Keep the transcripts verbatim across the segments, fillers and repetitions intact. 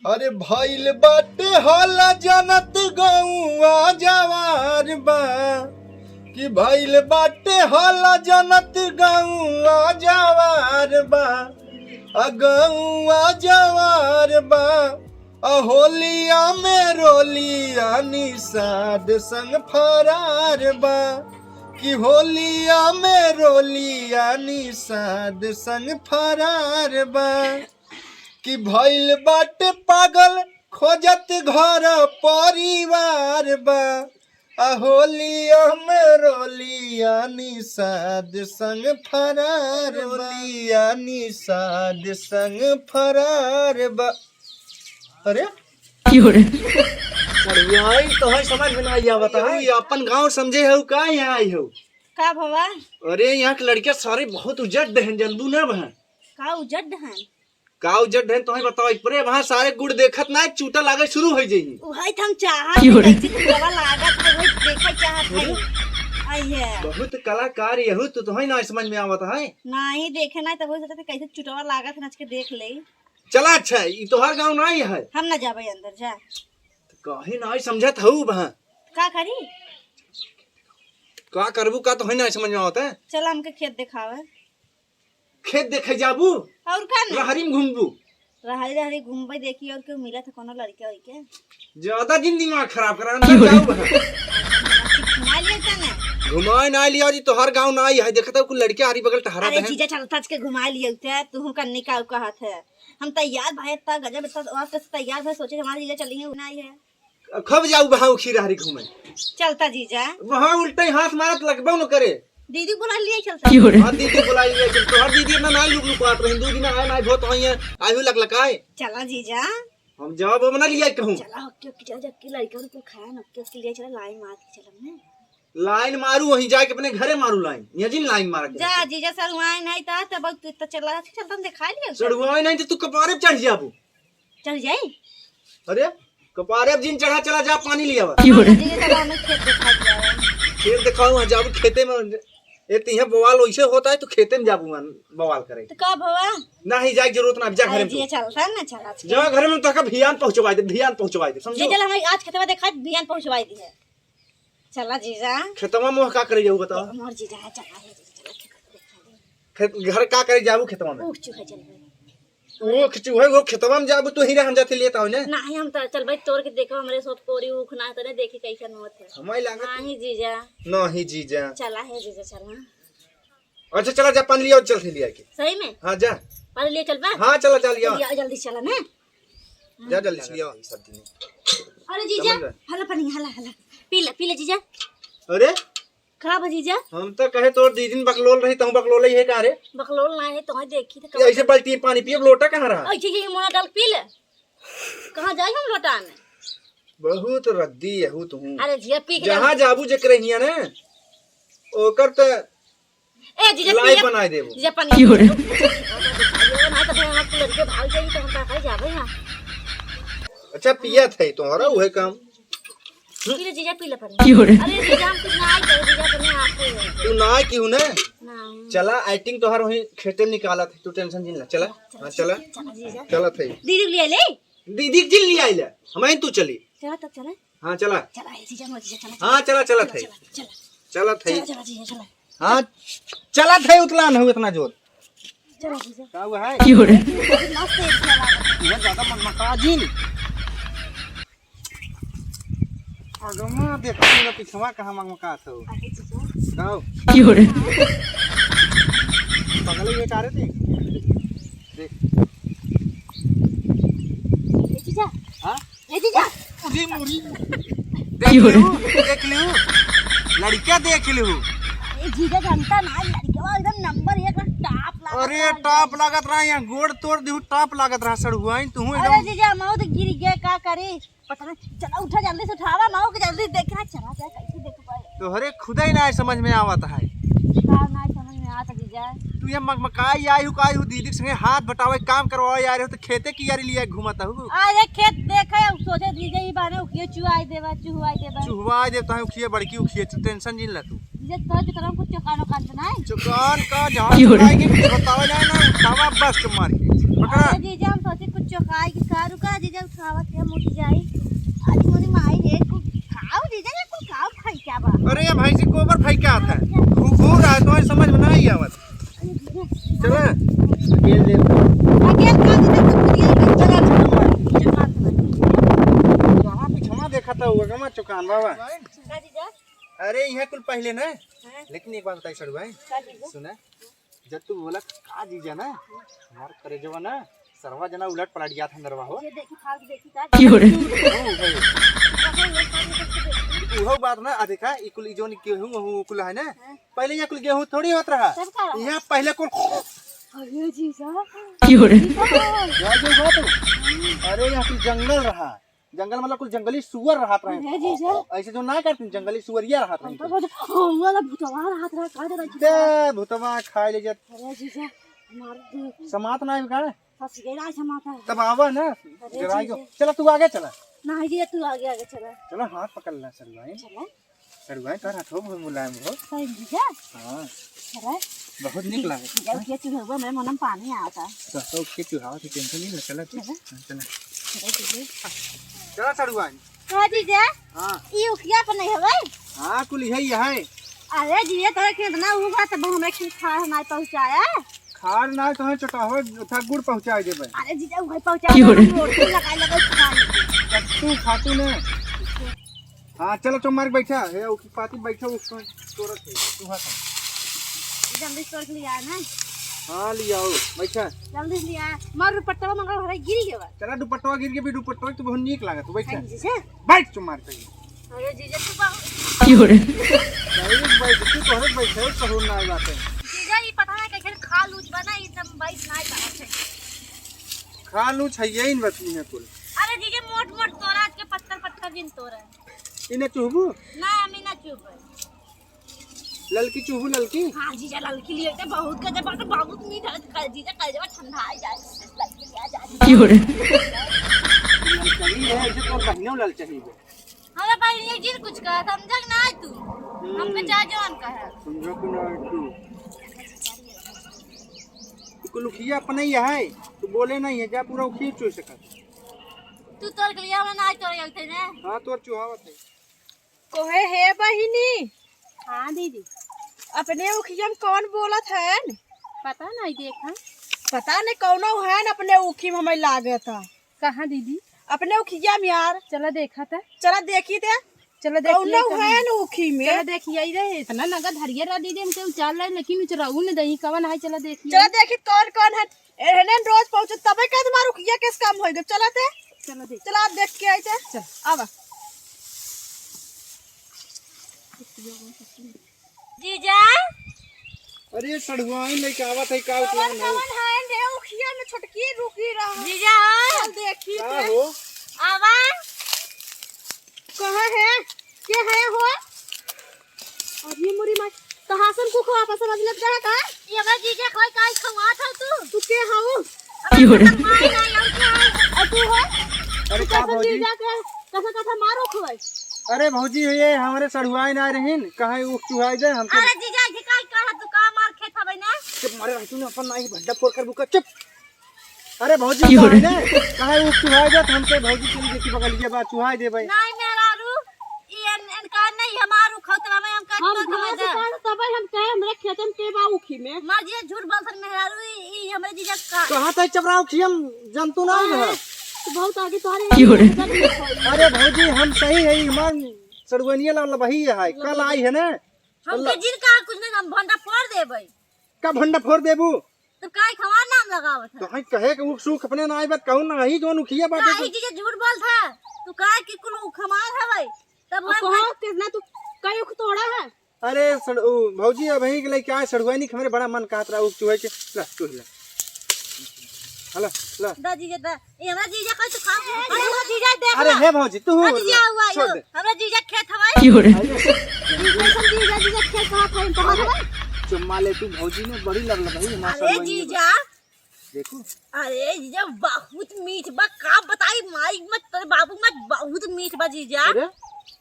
अरे भइल बाटे हल्ला जनत गौआ जवार बा, कि भइल बाटे हल्ला जनत गौआ जवार बा, आ गौआ जवार बा। आ होलिया में रोलिया निषाद संग फरार बा, कि होलिया में रोलिया निषाद संग फरार बा। कि भइल बाटे पागल खोजत घर परिवार बा, आ होलिया में रोलिया निषाद संग फरार बा। रोलिया निषाद संग फरार बा। अरे? की हो रे? अरे, आई तो है, समझ में ना आया, बता। ये अपन गाँव समझे हो, का यहाँ आई हो? का भवा? अरे, यहाँ के लड़कियाँ सारे बहुत उजड्ड हैं, जनबू ना बहन? का उजड्ड हैं? का उजड्ड हैं, तोहे बताओ, एक परे वहाँ सारे गुड़ देखत ना, चूटा लागे शुरू हो जाई। उहई त हम चाहत की हो रे? कैसे चूटवा लागत है, वही देखे चाहत है। अरे? आई है। बहुत कलाकार यहू, तू तोहे ना समझ में आवत है। नहीं देखे ना, तब वही सोचत है कैसे चूटवा लागत है, नाच के देख ले। चला, अच्छा, ई तोहार गाँव नाई है। हम ना जाबे अंदर, जा। त काहे नाई समझत हऊ बहन? का करी? का करबू, का तोहे नाई समझ में आवत है? चला, हमके खेत देखावे। खेत देखे जाबू? और का ना? रहरी में घूमबू? रहरी, रहरी घूमबे देखी, और केहू मिलत है कोनो लड़के वड़के? ज्यादा जिन दिमाग खराब करा, अंदर जाओ बहन। घुमा लिया था ना? घुमाए ना लिया जी, तोहार गाँव ना आई है, देखत हो कुल लड़के आरी बगल टहरत अरे हैं। जीजा, चलता आज के घुमा लिया थे, तू कन्ने का कहत है? हम तैयार भाई, इतना गजब, इतना और कैसे तैयार भाई, सोचे हमारे जीजा चली है, ना आई है। खूब जाऊ बहाऊ खीर हरी घूमे। चलता जीजा। वहाँ उल्टे हाथ मारत लगबो न करे। दीदी बुला लिया चलता। की हो रे? हाँ, दीदी बुला लिया चल। तोहर दीदी इतना ना लुक लुकात रही, दो दिन आए ना बहुत वहीं है, आयु लग लकाए। चला जीजा। हम जवाब बना लिया कहूँ। चला, ओके, ओके, चला, जबकि लड़का को खाया ना, ओके, ओके, ले चला, लाइन मार के चला ने। लाइन मारू, वहीं जाके अपने घरे मारू लाइन। ये जिन लाइन मार के। जा जीजा, सर वहाँ नहीं था, तब तू तो चला, चल, तुम दिखा लिया। चढ़वाए नहीं तो तू कपारे पे चढ़ जाबू। चल जाई? अरे, कपारे अब जिन चढ़ा, चला जा, पानी ले आवा। की हो रे? हाँ, जीजा, चला, हमें खेत दिखा दिया है। खेत दिखाऊ, हाँ, जाबू खेते में। ए, तिहे बवाल वैसे होता है, तो खेते में जाबू, मान, बवाल करे। तो का भवा? नहीं, जाए जरूरत ना, जा अरे घरे में जीजा, तू। चलता ना, चला, चला। जा घरे में, तो का भियान पहुँचवाई दे, भियान पहुँचवाई दे, समझो? जीजा, चला, हमें आज खेतवा देखा, भियान पहुँचवाई दी है। चला जीजा। खेतवा में का करे जाऊ, बताओ? ए, मोर जीजा है, चला है, जीजा, चला, खेतवा देखा दे। खेत, घर का करे जाबू खेतवा में? ऊख चूहे चलबे। ऊख चूहे, वो खेतवा में जाबू, तू ही रहन जाते लेता हो ने? नाही, हम तो चलबे तोड़ के देखो, हमरे सोत कोरी ऊख ना तने देखी कैसन होत है। हमारी लागत नाही जीजा। नाही जीजा। चला है जीजा, चला। अच्छा, चला जा, पानी लिया, चल से लिया के। सही में? हाँ, जा। पानी लिए चलबा? हाँ, चला, जा लिया। लिया, जल्दी चला ना। जा, जल्दी से लिया। अरे जीजा, समझ गए? हला पानी, हला, हला। पी ले, पी ले जीजा। अरे? का बा जीजा? हम तो कहे तोर दीदी बकलोल रही, तहूँ बकलोल ही है का रे? बकलोल ना है, तोहे देखी तो ये ऐसे बाल्टी में पानी पिए, लोटा कहाँ रहा? ऐसे ही मुँह डाल पी ले। कहाँ जाई हम लोटा में? बहुत रद्दी यहू तुहूँ। अरे जिया, पी के जहाँ जाबू जेकरे हियाँ ने, ओकर त ए, जीजा, लाइव पिया। बनाए देबो। जीजा, पानी। की हो रे? ना तो फिर हम लड़के भाग जाई, तो हम का करे जाबे यहाँ? अच्छा, पिया थे तोहरा उहे काम। पी ले जीजा, पी ले पानी। की हो रे? अरे जीजा, हम कुछ ना आई करे, जीजा, अपने आप को ही है। तू ना आई की हूँ ना? नहीं। चला, एक्टिंग तोहर वहीं खेते में निकालत है, तू टेंशन जिन ला। चला। हाँ, चला। चला जीजा। चला थे। दीदी ले ले। दीदी जिन ले आई ले। हम आई तू चली। चला तब चला। हाँ, चला। चला, ए जीजा, मोर जीजा, चला, हाँ, चला, चला, चला, थे। चला, चला। चला थे। चला, चला, जीजा, चला। हाँ, चला थे, उतला न हो इतना जोर। चला, जीजा। का हुआ है? की हो रे? मस्त है, इतना लागत है। ये ज्यादा मन मका जिन। अगमा देखो ना, पिछवा कहाँ मगमका थो। अरे जीजा। का हो? की हो रे? पगले ये चारे थे। देख। ए जीजा। हाँ? ए जीजा। उरी मुरी। देख लिहू, देख लिहू। लड़का देख लिहू। ए जीजा, जानता ना, लड़का एकदम नंबर एक रहा, टॉप लागत अरे, रहा टॉप एकदम। लागत रहा, यहाँ गोड़ तोड़ दिहू, टॉप लागत रहा, सड़ुआइन, तू अरे एकदम। जीजा, मौत गिर गया, का करे? पता नहीं, चला उठा, जल्दी से उठावा, मऊ के जल्दी देख रहा, चला जाए, कैसे देख पाए? तोहरे खुदा ही ना समझ में आवत है। का ना समझ में आवत जीजा? तू ये मगमकाई आई हु, काई हु, दीदी के संगे हाथ बटावे, काम करवावे आ रहे हो, तो खेते की यारी लिए घूमत हु। अरे खेत देखे, अब सोचे जीजा ही बाने, उखिए चुआई देवा, चुहवाई देवा। चुहवाई देता है, उखिए बड़की, उखिए, तू टेंशन जिन ला तू। जीजा, तो चुकराम कुछ चुकानो कान बनाए। चुकान का जहाँ की हो रहा है? चुकाएंगे, कुछ बतावे जाए ना, उठावा बस के मार के। पकड़ा। अरे जीजा, हम सोचे कुछ चौकाई के का, रुका जीजा, उठावत है, मुड़ जाई। आज मोरी माई रे, कुछ खाओ जीजा, ये कुछ खाओ, खाई क्या बा? अरे ये भैंसी गोबर फेंक के आता है, घू-, घूर रहा है, तुम्हारी समझ में ना ही आवत। अरे जीजा। चला। अकेल दे। अकेल का जीजा, सब कुछ यही कर चला, चला। चला, चला। कहाँ पीछवा देखा था वो, कहाँ चौकान बाबा? का जीजा? अरे यहाँ कुल पहले ना, हाँ। लेकिन एक बात बताई सड़ुआ, का जीजा? सुना, जब तू बोला का जीजा ना, हमार करेजवा ना, सरवा जना उलट पलट गया था अंदरवा हो। ये देखी, फाल देखी का? क्यों रे? हो भाई। उहो बात ना, आ देखा, ई कुल ई जोन के हूँ, हूँ कुल है ना। हाँ। पहले यहाँ कुल गेहूँ थोड़ी होत रहा। तब का रहा? यहाँ पहले कुल अरे जीजा। क्यों रे? जीजा। यहाँ जो हुआ तो, अरे यहाँ कुल जंगल रहा। जंगल मतलब कुल जंगली सुअर रहत रहे। अरे जीजा। ऐसे जो ना करतीन, जंगली सुअरिया रहत रहे। हमका बोलते, "ओ, वाला भूतवा रहत रहा, का जरा जीजा?" दे, भूतवा खाए ले जात। अरे जीजा, मार दे। समात ना है का? फंस गए, आज हम आता है। तब आवा ना, अरे डराई जीजा। क्यों? चला, तू आगे चला। नहीं जीजा, तू आगे, आगे चला। चला, हाथ पकड़ ला, सरुआई। चला। सरुआई, तोर हाथ हो, बहुत मुलायम हो। सही जीजा। हाँ। अरे। बहुत नीक लागत। जीजा, उठिया चुहवा में मनम पानी आवता। तो, तो उठिया चुहावा की tension नहीं ले, चला तू। चला। हाँ, चला। चला जीजा। चला सरुआई। का जीजा? हाँ। ई उखिया पर नहीं हवे? हाँ, कुल यही है। अरे जीजा, तोरे के इतना ऊ बा, तब हमरा खीर खार ना पहुँचाया। खार ना, तोहे चटावे, था गुड़ पहुँचाए देबे। अरे जीजा, उहे पहुँचाया, क्यों रे? हम रोटी लगाए लगे खाए। तब तू खातू ने। हाँ, चलो, चुप मार के बैठा। हे, उखी पाती बैठा, उसको तोरत है, तू हट। जल्दी तोड़ के लिया ना। हाँ, लियाओ, बैठा। जल्दी लिया। मार दुपट्टा मंगा, घरे गिर गया। चला, दुपट्टा गिर के भी, दुपट्टा तो बहुत नीक लागत, बैठा। हाँ जीजा। बैठ, चुप मार के। अरे जीजा, तू बाबू। क्यों रे? बैठ, बैठ, तू तोहरे बैठे हो, सहूर ना आए बाटे। जीजा, ई पता ना कैसे खा लूच बना, ई सब बैठ ना पावत है। खा लूच है, यही न बचनी है कुल। अरे जीजा, मोट मोट तोरा आज के पत्थर पत्थर दिन तोरा। इन्हें चुहबू? ना, हम इन्हें चुहबू। ललकी चुहबू, ललकी? हाँ जीजा, ललकी लिए तो बहुत गजब बाटे, बहुत मीठ है, जीजा, कलेजवा ठंडा आ जाए, ललकी लिया जाए। क्यों रे? ललकी है, ऐसे तो बहिनो ललचाही बे। हमरा भाई ये जिन कुछ कहा, समझा कि ना तू? हम्म। हमके चाहे जवान कहा। समझा कि ना तू? कुल उखिया अपने ही है, तू बोले नहीं है, जा पूरा उखिया चुह सकत। तू तोर के लिए हमरा ना तोर गलते ने। हाँ, तोर चुहावत है। कोहे हे बहिनी। हाँ दीदी। अपने उखिया में कौन बोलत है? पता नहीं, देखा। पता नहीं, कौनो है न अपने उखी में, हमें लागत है। कहाँ दीदी? अपने उखिया में यार। चला देखा था। चला देखी थे। चला देखिए कौनो कहाँ। है न उखी में। चला देखिए रे, इतना नगद हरियर रहा दीदी, हमके उचार लाए, लेकिन उचराऊ न दही कवन है, चला देखिए। चला देखी कौन कौन है। एहने रोज पहुँचे, तबे का तुम्हार उखिया केस काम होइगे। चला ते। चला देख। चला देख के आई ते। चल। आवा। जीजा। अरे सड़ुआइन लेके आवत है, का अरे उतलान है? कवन है रे उखिया में छोटकी रुकी रहा। जीजा। चल देखी का ते। हो? आवा। कहाँ है? के है हो? अरे मोरी माई, कहाँ से हमको खवा पासा बदलत रहा का? ये हमार जीजा खोई काई खवात हो तू? तू के हऊ? अब क्यों रे? हमार माई ना आऊ के है। और तू हो? अरे तू का कैसे भौजी? जीजा के, कैसे कैसे मारो खोई? अरे भौजी, ये हमरे सड़ुआइन आए रहिन, कहाँ ऊख चुहाई दे हमके। अरे जीजा, ये काई कहा तू का मार खेत हवे ना? चुप मारे रह तू ना, अपन ना ही भड्डा फोर कर बुका, चुप। अरे भौजी, क्यों रे? काहे ने? काहे ऊख चुहाई देत हमसे? भौजी चली देखी बगलिया बा, चुहाई देबे। नहीं मेहरारू, ई एन, एन का नहीं, हमार ऊख होत हवे, हम काट हम तो घास दे। काट तबे हम कहे हमरे खेतन के बा ऊखी में। मार दिया झूठ बोलत मेहरारू, ई, ई हमरे जीजा का। कहाँ तै चपराव खियम जंतु ना हाँ, रहा। तो बहुत आगे तोहरे क्यों रे? अरे भौजी, हम सही है, हमार सड़ुआनिया ला लबही है, कल आई है ना? हमके जिन कहा कुछ नहीं, हम भंडा फोड़ देबे। का भंडा फोड़ देबू? तो काहे खमार नाम लगावत है? तो हम कहे के ऊख सूख अपने ना आइबत कहूँ ना ही जोन उखिया बाटे नाहीं तो। जीजा झूठ बोलत है। तू काहे कि कुल ऊख हमार हवे। तब अब हम कहो कितना तू कई ऊख तोड़ा है? अरे सड़-, उ, भौजी अबहीं के लइके आए सड़ुआइनी के हमरे बड़ा मन कहत रहा ऊख चुहे के। ला, चुह ला। हला, ला। दा जीजा दा। ए, हमरा जीजा कहीं तो खा। अरे, हमरा जीजा देख अरे, ला। हे भौजी, तू हमरा हो जीजा हुआ छोड़ यो। दे। हमरा जीजा खेत हवाई। की हो रे? अरे, कैसन जीजा, जीजा खेत कहाँ खाई, कहाँ हवाई? चुम्मा ले तू, भौजी ने बड़ी लड़ लगाई, हमारे अरे, साथ वही जीजा। देखो। अरे, जीजा बहुत मीठ बा, का बताई, माई मत, तोरे बाबू मत, बहुत मीठ बा, जीजा। अरे?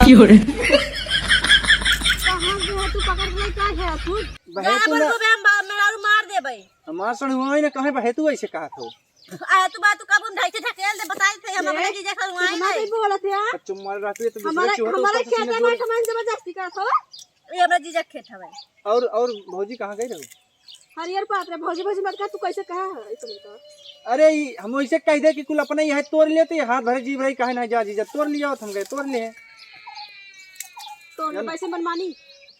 की हो रे? कहाँ से है तू, पकड़ ले, क्या है तू? बहे जा, तू बोल ना। को बे, हम बा-, मेहरारू मार देबे। हम हाँ, सड़ुआइन कहे बा, हे तू ऐसे कहत हो। आ, तू बात, तू कब हम ढाई से ढकेल दे, बताई थे, हम ए, अपने जीजा सड़ुआइन कितना है। भी बोलत है, हाँ? अब चुम्मा रहती है तो दूसरे हमारा, चूहे तो हमारा ऊपर से खेत सीने में जोर। सामान जबरदस्ती करत हो। ये हमरा जीजा के खेत हवे। और, और भौजी कहाँ गई रहो? हरियर पात रे, भौजी, भौजी मत कह, तू कैसे कहा है, ऐसे मत कह। अरे, ई हम वैसे कह दे कि कुल अपने यहाँ तोड़ लेते, हाथ भरे जीभ रही, कहे ना जा जीजा, तोड़ लिया, हम गए, तोड़ ले। तोड़ ले, चल। वैसे मनमानी।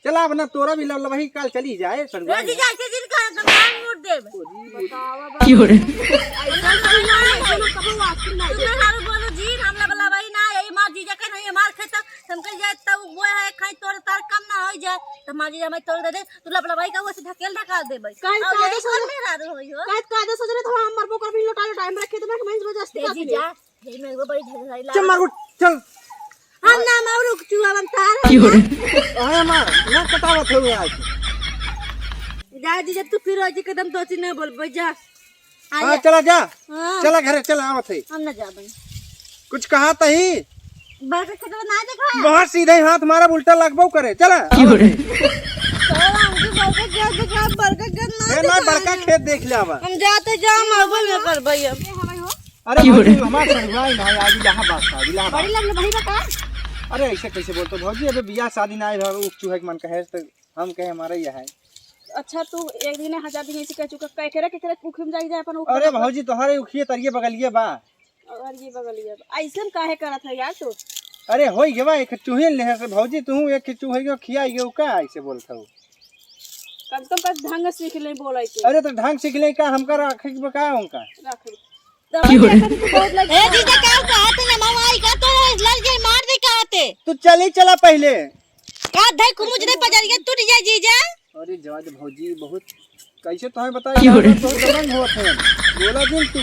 चला, अब ना तोरा भी लव-, लवही काल चली जाए, सड़ुआ ए जीजा, ऐसे जिन कहा, तो मार मूड़ देब। बतावा बा। क्यों रे? ऐसा नहीं है, ऐसा लोग कबो वापस नहीं तुम दे। ना सारू बोलो जी, हम लव-, लवही ना, ये मार जीजा के नहीं, ये मार खेत, हम कह जाए, तब वो है, खाई तोड़ तार कम ना हो जाए, तो मार जीजा मैं तोड़ दे दे। तू लपलपाई का, वो से ढकेल ढकाल देबै। काहे और कादे यही सोच-, कौन मेहरारू होई हो? काहे कादे सोच रहे तो हम मरबो करबी, लोटा लोटा में रखे तो मैं, मैं जबरदस्ती ए करत जीजा, नहीं। हे में वो बड़ी झगड़ाई चल मार लागल। उठ, चल। हम ना मारू, चुआ बनता है। क्यों रे? अहे मार, ना कटावत हो आज। जा जीजा, तू फिर आज एकदम दो चीज नहीं बोलबै, जा। हाँ, आया। चला जा। हाँ। चला घरे, चला, आवत है। हम ना जाबे। कुछ कहा तही? बड़का खेतवा ना देखा? बहुत सीधे हाथ मारा, उल्टा लगबो करे। चला, क्यों आवत रे? है। चला, हमके बड़का खेत देखा, बड़का खेत ना ए, ना, देखा बड़का है। खेत देख ले आवा। हम जाते जा, हम अबे में करबै अब। अरे क्यों भाई, रे? तू हमार सड़ुआई ना है, आज इलाहाबाद का, इलाहाबाद। बड़ी लग ले, बड़ी बता। अरे ऐसे कैसे बोलते हो भौजी, अबे बियाह शादी ना आए, उख चूहे के मन कहे तो हम कहे हमारा ही है। अच्छा, तू एक दिन हजार दिन ऐसे कह चुका, केकरे केकरे उखी में जाई जाए अपन उखी अरे पर। भौजी, तोहरे उखिए तरिए बगलिए बा। और ये बगलिए बा। ऐसन काहे करत है यार तू? अरे होई गवा, एक चूहे ले से भौजी, तू एक चूहे को खिया गयो का ऐसे बोलत हो? कम से कम कुछ ढंग सीख ले बोले के। अरे तो ढंग सीख ले का, हमका रखे के बा का उनका? रख ले। दवाई क्यों रे? खातिर तू बहुत लग ए जीजा, का कहते ना, मामा आई का तो लड़ जाए, मार दे कहते। तू चली चला पहले। का धई कुमुच दे पजरिया टूट जाए जीजा। अरे जवाज भौजी बहुत कैसे तुम्हें बताया क्यों रे? बहुत दबंग होत है। बोला जिन तू।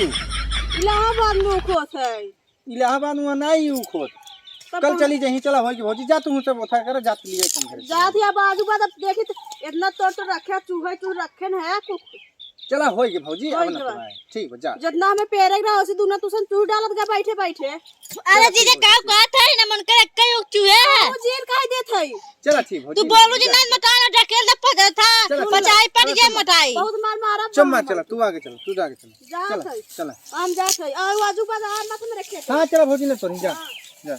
इलाहाबाद में उखोत है। इलाहाबाद में नहीं उखोत। तब कल हम चली जाही, चला होई कि भौजी जा तू सब उठा कर जात लिए तुम घर। जात या बाजू बात अब देखी तो इतना तोड़ तो रखे चूहे तू रखे न है कुछ। चला होई कि भौजी होई अब ना के बाद। तुम्हारे। ठीक बा जा। जितना हमें पेरे रहा उसे दूना तुसन चूर डालत गा बैठे बैठे। अरे जीजा का कहत है ना मन करे कई उख चूहे है। वो जेल काहे देत है? चला ठीक भौजी। तू बोलू जी नहीं मकान ढकेल दे पदर था। चला, चला। पचाई पड़ चला, गया चला। मोटाई। बहुत मार मारा चम्मा बाबा। चला तू आगे चला, तू आगे चला। जात चला, है। चला। हम जात है। आ आजू बाजू आ मत में रखे। हाँ चला भौजी ना तोरी जा। हाँ। जा।